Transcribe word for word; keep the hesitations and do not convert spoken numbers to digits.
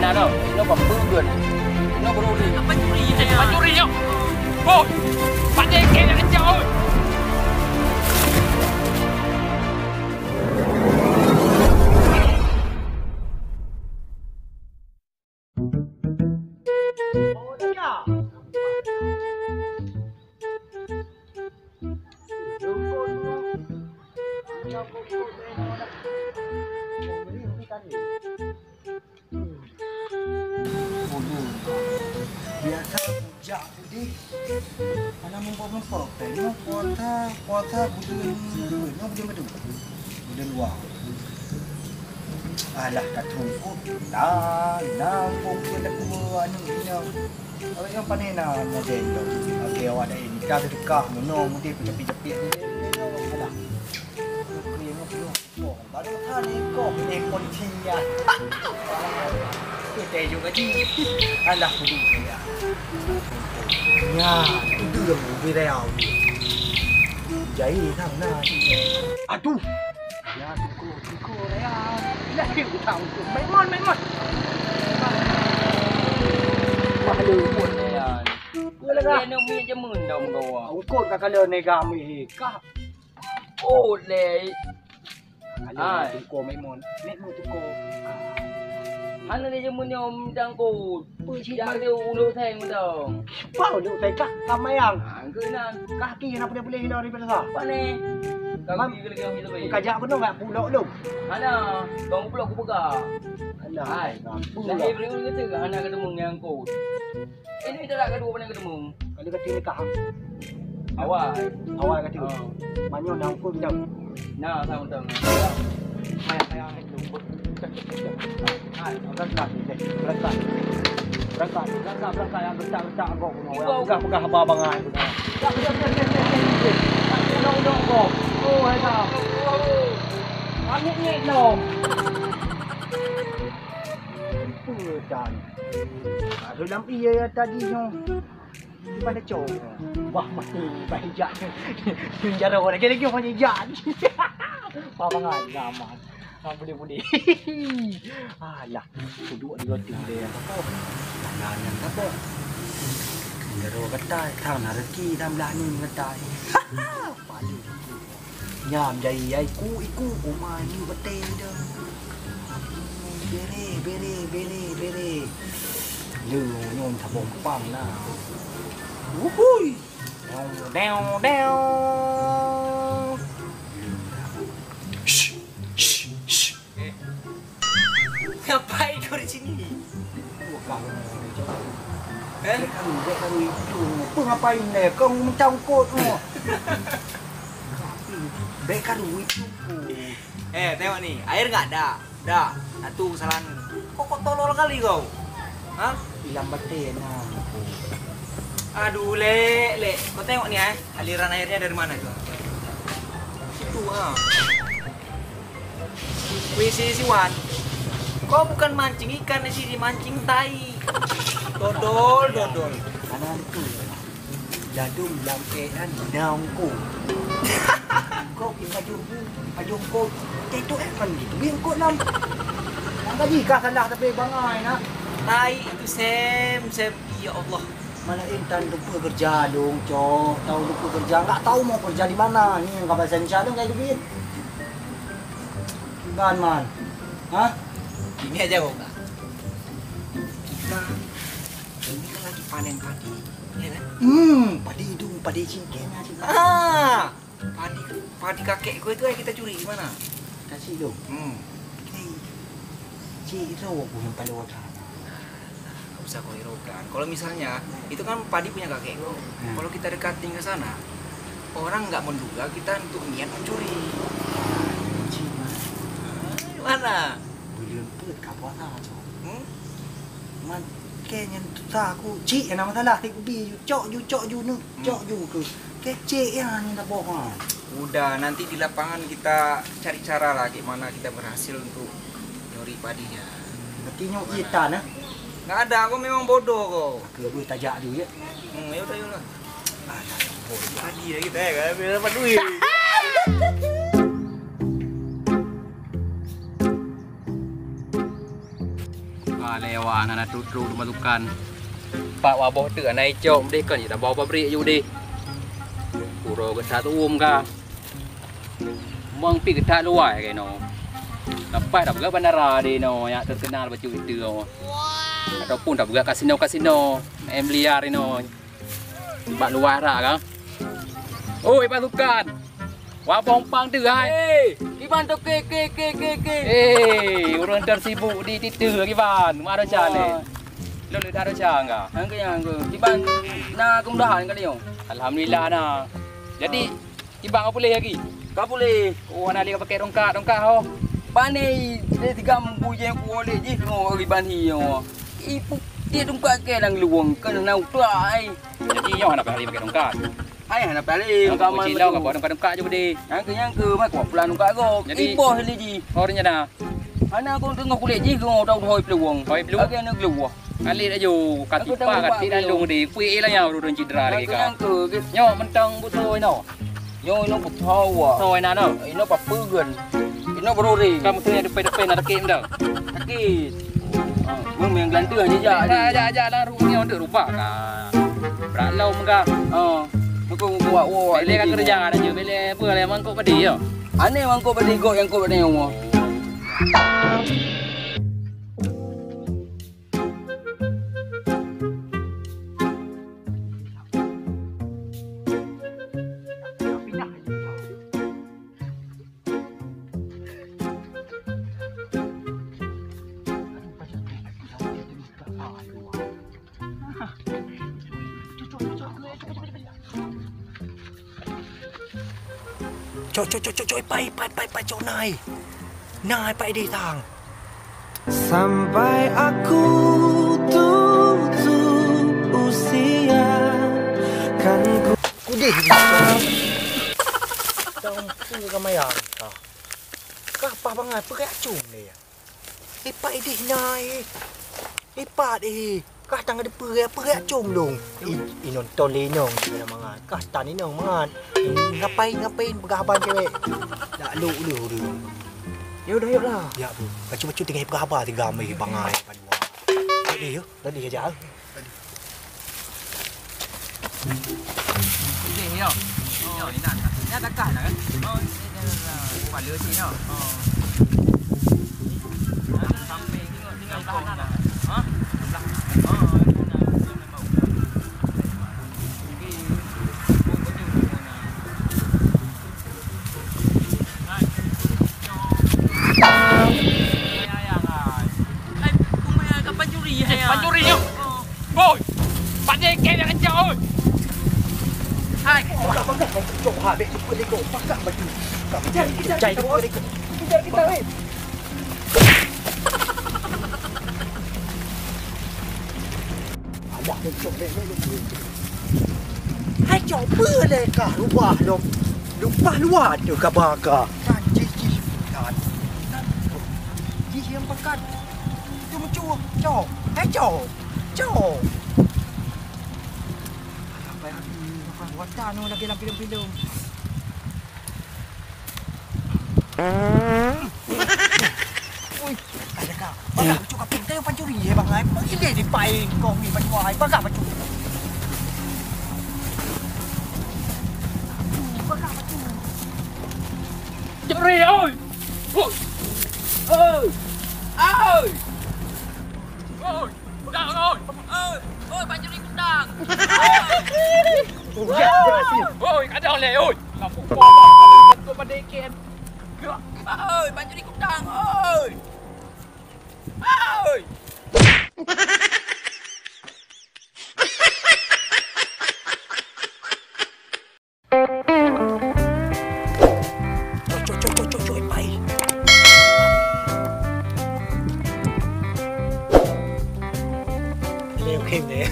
Nah, no, inoe bak peue geuh? Inoe beururi. Apa curi? Apa curi, yo? Oh, pada kena jauh. Biasa bujak udeh. Hana mumpok-mumpok, nyoe puasa, puasa buleuen dua, nyoe buleuen padum? Buleuen dua. Alah, ka teungku. Nah, nah, mumpung dia dah tua anu, dia. Awak nyang pané na model tu. Okey, awak dah ini. Dah sedekah, meunoe, mudeh, peujapi-japi. Alah. Okey, ngapa? Oh, baru tadi kok handphone tinggal. Kita juga ji. Alah, kudu saya. Ya, itu dia mobil saya. Jai sang na. Aduh. Ya, tuku, tuku saya. Lagi utang tu. Maimon, Maimon. Wah, lu pun saya. Boleh kah? Dia nak minyak jamun dah menggawa. Ukut ka kalau nega mih kah? Oh, leh. Hai. Tuko Maimon. Maimon tuko. Hana dia jamun nyoe mantong kot. Peue cit? Jak dia ulok seng mantong. Pau ulok seng kah? Kamayang. Ha, keunan. Kaki nak boleh-boleh hilang daripada sa. Pane? Kaki ke lagi orang kita baik. Kajak kena kat pulok tu. Hana. Kau pulok aku pegang. Alah. Hai. Dah beri ulok kata hana ketemu dengan kot. Ini kita nak kedua pandang ketemu. Kalau kata nikah. Awai. Awai kata. Oh. Manyo na hukum dah. Nah, tahu tahu. Hai, hai, hai, tu. Hai, berangkat, berangkat. Berangkat, berangkat, berangkat yang getak-getak kau. Pegang, pegang abang-abang ai. Udah, udah, udah. Oh, hai dah. Amit ni no. Peue dan. Dalam iya tadi nyoe. Di mana cowok? Wah, mati. Bah hijak. Penjara orang lagi-lagi orang hijak. Wah, bangat. Gaman. Ah, boleh, boleh. Alah, duduk di roti dia. Apa? Tanah yang apa? Penjara kata, tanah rezeki dan belah ni kata. Paling. Nyam jai ai ku iku uma ni beutôi dah. Bere, bere, bere, bere. Le nyom tabong pang na. Wuhui. Deu, deu, deu. Shh, shh, shh. Eh. Ngapain kau di sini? Eh? Bèk karu, bèk karu itu. Apa ngapain ni? Kau mencangkut tu. Bèk karu itu. Eh, tengok ni. Air nggak ada. Dah. Satu kesalahan. Kok, kok tolol kali kau? Hah? Hilang batin nah. Aduh, Lek, Lek. Kau tengok ni, eh. Aliran airnya dari mana tu? Situ, ha. Weh, si Siwan, kau bukan mancing ikan di sini, mancing tai. Dodol, dodol. Kanan tu. Ladom lam ék nyan na eungkôt. Kau pi pajoh bu, pajoh eungkôt. Teuh tu ék kan gitu, bi eungkôt lam. Nang gaji kah salah tapi bangai na. Tai itu sem, sem. Ya Allah. Mana intan lupa kerja dong, Cok. Tahu lupa kerja, enggak tahu mau kerja di mana. Ni yang kabar saya dong kayak gitu. Kiban man. Hah? Ini aja kok. Kita ini kan lagi panen padi, ya kan? Hmm, padi hidung, padi cingkeng aja. Ah, padi, padi kakek gue itu yang kita curi gimana? Kasih dong. Hmm. Oke. Cik itu aku yang paling wajar. Nggak usah kau hiraukan. Kalau misalnya, itu kan padi punya kakek kau. Hmm. Kalau kita dekatin ke sana, orang nggak menduga kita untuk niat mencuri. Cik, mana? Buleuen peuet ka puasa, Cok. Hmm? Man, kayaknya susah aku. Cik, yang nama salah, tik bi, cok ju, cok ju, nu, cok ju ke. Kecek ya ni dah bohong. Udah, nanti di lapangan kita cari cara lah gimana kita berhasil untuk nyuri padinya. Berarti nyok iya tan, eh? Nggak ada, aku memang bodoh kok. Aku lebih tajak dulu ya. Hmm, ya udah, ya udah. Alah, bodoh. Padi ya kita ya, kan? Biar dapat duit. Ha, Lewat hana tutru pasukan. Pak waboh teuk hana icok deh, kon ita bawa pabrik ju deh. Pura geusa tuum ka. Mong pi geutak luwai keunoe. Lepas tapeugah bandara di noe nyang terkenal bacut itu. Ataupun tapeugah kasino-kasino M liar inoe. Bak luwai rak ka. Oi pasukan. Wabong pang tu hai. Eh, kiban tu ke ke ke ke ke. Eh, ureueng tersibuk di titu kiban. Maro cale. Lolo dah ada cang ka. Angke angke. Kiban na kemudahan kali nyoe. Alhamdulillah na. Jadi Ibang ka puléh lagi? Ka puléh. Oh, hana lé ka pakai tongkat, tongkat ho. Pane lé tiga minggu je ku oleh jih keunoe riban hi nyoe. Ipu dia tongkat ke nang luwang ke na utak ai. Jadi nyoe hana payah lé pakai tongkat. Ai hana payah lé. Nyoe ka meucilong ka tongkat-tongkat je budi. Nyang ke nyang ke mai ku pulang tongkat go. Jadi ipoh lé jih. Oh, rencana. Hana kong teungoh kulét jih kong tau hôi peuluwang. Hôi peuluwang? Lagèe aneuk peuluwang. Alit aju, ka tipa ka ti dalung di. Kui ilah nyang ureueng cedera lagi ka. Nyoe mentang buto ino. Nyoe ino buto wa. Buto ina no. Ino papeuen. Ino berori. Kamu tu yang depan-depan nak sakit dah. Sakit. Mung yang gelantung aja jak. Dah jak jak lah rumah nyoe untuk rubah ka. Brak lau mega. Oh. Aku buat wa. Bele ka kerja ada je. Bele apa le mangkok padi yo. Aneh mangkok padi gok yang kok pada nyawa. Cok, cok, cok, cok, cok, ipai, ipai, ipai, ipai, cok nai. Nai, ipai di tang. Sampai aku tutup usia, kan ku. Kudeh di cok. Dah umpu ka mayang ka. Kah pah bangai, peugah acung dia. Ipat ideh na, eh. Ipat, eh. Kah tang ada peugah, peugah acung dong. I, i nonton le inong, dia mangat. Kah tan inong mangat. Ngapain, ngapain peugah haba cewek? Dak lok lu dia. Ya udah, yuk lah. Ya, bu. Bacu-bacu tengah peugah haba, tiga amai bangai. Tadi, yuk. Tadi aja. Ini, yo. Yo, inan. Ini ada kah lah, kan? Oh, ini ada lah. Kepala sih, yo. Oh. Samping, samping. Ha? Sebelah. Oh, ini dah. Jadi, oh, betul. Pancuri nyoe. Oi. Pakde kek nyang kencang, oi. Hai. Pakai, pakai, pakai. Cok, ha, bek cepat lego. Pakai baju. Kejar, kejar. Kejar, kejar, weh. Alah, kencok, bek, bek, bek. Hai, cok, peue lé kah rubah lom? Leupah luwa teuh kaba kah. Kan jih, jih, kan. Jih nyang pakat. Tu meucue, cok. Hai, cok. Cok. Alah, pai habéh. Makan wata nu lagèe lam filem-filem. Ui, ada kah? Bagah bacut kaping tayong pancuri, eh, bangai. Mengilé di paeng kong ni, pacut ai. Bagah bacut. Aduh, bagah bacut. Curi, oi! Oi! Oi! Oi! Oi! Pegang, oi! Oi! Oi, pancuri kutang! Oi! Oi, kadang leh, oi! Lampu kau, lampu kau pada ikan. Oi, pancuri kutang, oi! Oi! Cok, cok, cok, cok, cok, cok, pai. Ini oke deh.